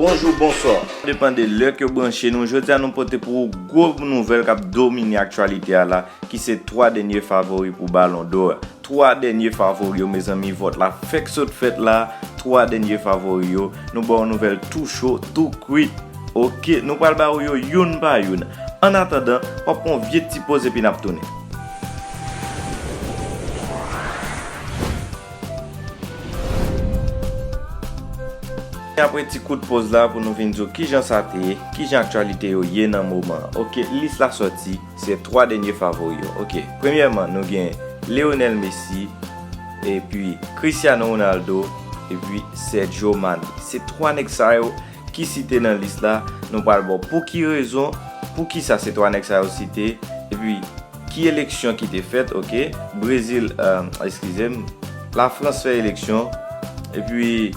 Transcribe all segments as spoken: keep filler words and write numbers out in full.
Bonjou, bonswa. Depann de lè ke w branche nou, jodi a nou pote pou ou gwo nouvèl k ap domine aktyalite a la, ki se twa dènye favori pou Balon dò a. Twa dènye favori yo, mezanmi, vòt la fèk sot fèt la. Twa dènye favori yo, nou ba w nouvèl tou cho, tou kwit. Oke, nou pral ba ou yo youn pa youn. Annatandan, w ap pran yon vye ti poz epi n ap tounen. Apre ti kout poz la pou nou vin di w kijan sa te ye, kijan aktyalite yo ye nan moman an. Oke, lis la sòti, se twa dènye favori yo. Oke, premyèman, nou gen Lionel Messi, epi Cristiano Ronaldo, epi Sergio Mane. Se twa nèg sa yo ki site nan lis la. Nou pral ba w pou ki rezon, pou ki sa se twa nèg sa yo site, epi ki eleksyon ki te fèt, oke? Brezil, euh, eskize m, Lafrans fè eleksyon, epi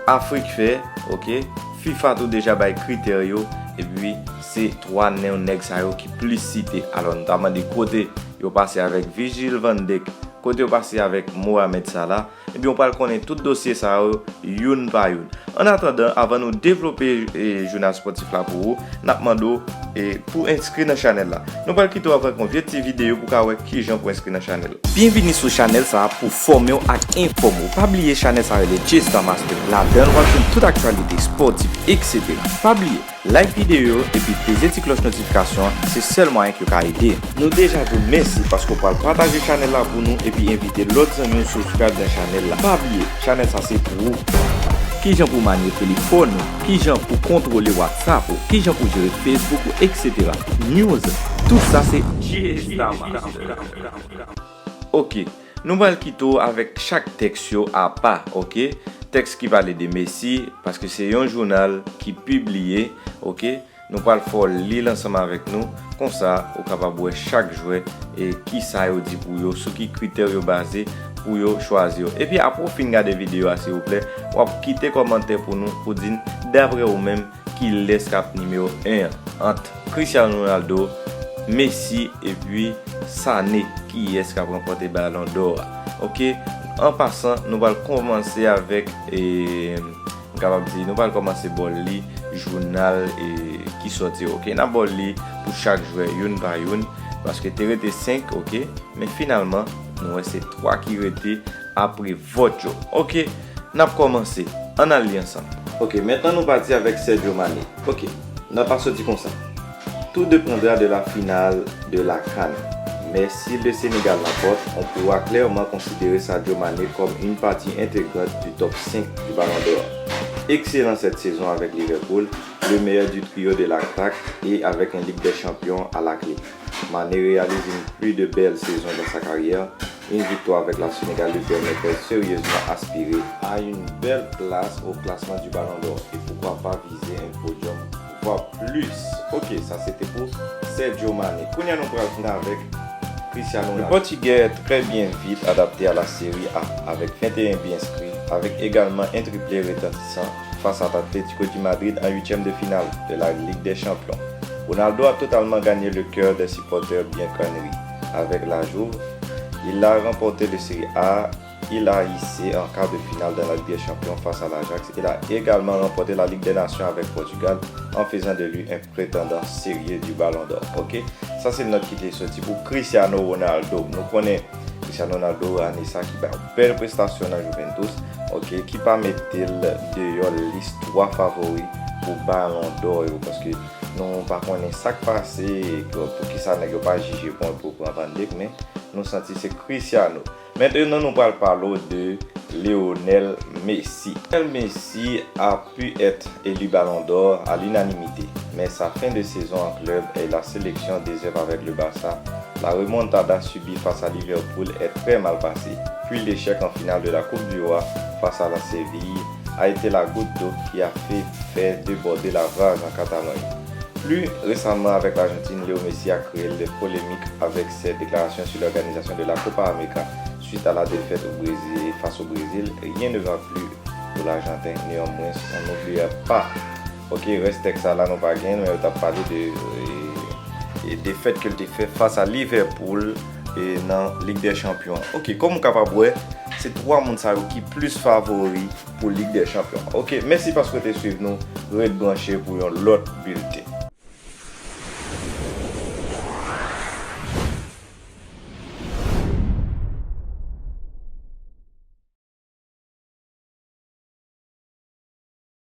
Afrik fè, oke? FIFA tou deja bay kritè yo, epi se twa non nèg sa yo ki plis site. Alò, nou ta mande kote yo pase avèk Virgil van Dijk, kote yo pase avèk Mohamed Salah, ebyen, w pral konnen tout dosye sa yo youn pa youn. Annatandan, avan nou devlope, e, jounal spòtif la pou ou, n ap mande w, e, pou enskri nan chanèl la. Nou pral kite w avèk yon vye ti videyo pou w ka wè kijan pou enskri nan chanèl la. Byenvini sou chanèl sa a pou fòme w ak enfòme w. Pa bliye chanèl sa a rele J Star Master. Ladan l, w ap jwenn tout aktyalite spòtif, etsetera. Pa bliye, like videyo yo epi peze ti klòch notifikasyon an, se sèl mwayen ke w ka ede n. Nou deja di w mèsi paske w pral pataje chanèl la pou nou epi envite lòt zanmi w subscribe nan chanèl la. Pa bliye, chanèl sa se pou ou. Kijan pou w manye telefòn ou, kijan pou w kontwole WhatsApp ou, kijan pou w jere Facebook ou, etsetera. News, tout sa se J Star Master. Oke, nou pral kite w avèk chak tèks yo apa, oke? Tèks ki pale de Messi, paske se yon jounal ki pibliye, oke? Nou pral fè w li l ansanm avèk nou, konsa ou kapab wè chak jwè e kisa yo di pou yo, sou ki kritè yo baze pou yo chwazi yo. Epi apre w fin gade videyo a, silvouplè, w ap kite kòmantè pou nou, pou di n, daprè ou menm, kilès k ap nimewo en an ant Cristiano Ronaldo, Messi epi Sané, kiyès k ap ranpòte Balon dò a. Oke, an pasan, nou pral kòmanse avèk, e, m kapab di, nou pral kòmanse ba w li jounal, e, ki sòti, oke? N ap ba w li pou chak jwè, youn pa youn, paske te rete senk, oke? Men finalman, nou wè se twa ki rete apre vòt yo. Oke, n ap kòmanse. Ann al li ansanm. Oke, mentnan nou pati avèk Sergio Mane. Oke, nòt la soti konsa. Tout dépendra de la finale de la CAN. Mais si le Sénégal l'emporte, on pourra clairement considérer Sadio Mané comme une partie intégrante du top cinq du Ballon d'Or. Excellent cette saison avec Liverpool, le meilleur du trio de l'attaque et avec une Ligue des Champions à la clé. Mané réalise une plus de belles saisons dans sa carrière. Une victoire avec la Sénégal lui permettrait sérieusement aspirer à une belle place au classement du Ballon d'Or et pourquoi pas viser un podium, voire plus. Ok, sa se te pou Sergio Mané. Kounye a nou pral vin avèk Cristiano Ronaldo. Le Portugais est très bien vite adapté à la Serie A avec vingt et un buts inscrits, avec également un triplé retentissant face à l'Atlético de Madrid en huitième de finale de la Ligue des Champions. Ronaldo a totalement gagné le cœur des supporters bien qu'en Ri. Avec la Juve, il a remporté le Serie A, il a hissé en quart de finale dans la Ligue des Champions face à l'Ajax. Il a également remporté la Ligue des Nations avec Portugal en faisant de lui un prétendant sérieux du Ballon d'Or. Ok? Sa se nòt ki te soti pou Cristiano Ronaldo. Nou konnen Cristiano Ronaldo ane sa ki bay yon bèl prestasyon nan Juventus, ok, ki pa mete l deyò lis twa favori pou Balon dò yo, paske nou pa konnen sa k pase, pou, poukisa nèg yo pa jije bon pou pran Van Dijk, men nou santi se Cristiano. Mentnan, nou pral pale w de Lionel Messi. Lionel Messi a pu être élu Ballon d'Or à l'unanimité, mais sa fin de saison en club et la sélection des œuvres avec le Barça, la remontada subie face à Liverpool est très mal passée. Puis l'échec en finale de la Coupe du Roi face à la Séville a été la goutte d'eau qui a fait faire déborder la vase en Catalogne. Plus récemment, avec l'Argentine, Léo Messi a créé des polémiques avec ses déclarations sur l'organisation de la Copa América suite à la défaite au Brésil, face au Brésil. Rien ne va plus pour l'Argentin, néanmoins, on n'oubliera pas. Ok, rès tèks sa la nou pa gen, men yo t ap pale de, e, e defèt ke l te fè fas a Liverpool e nan Lig dè Chanpyon an. Ok, kòm ou kapab wè, se twa moun sa yo ki plis favori pou Lig dè Chanpyon an. Ok, mèsi paske w te swiv nou, ret branche pou yon lòt bilten.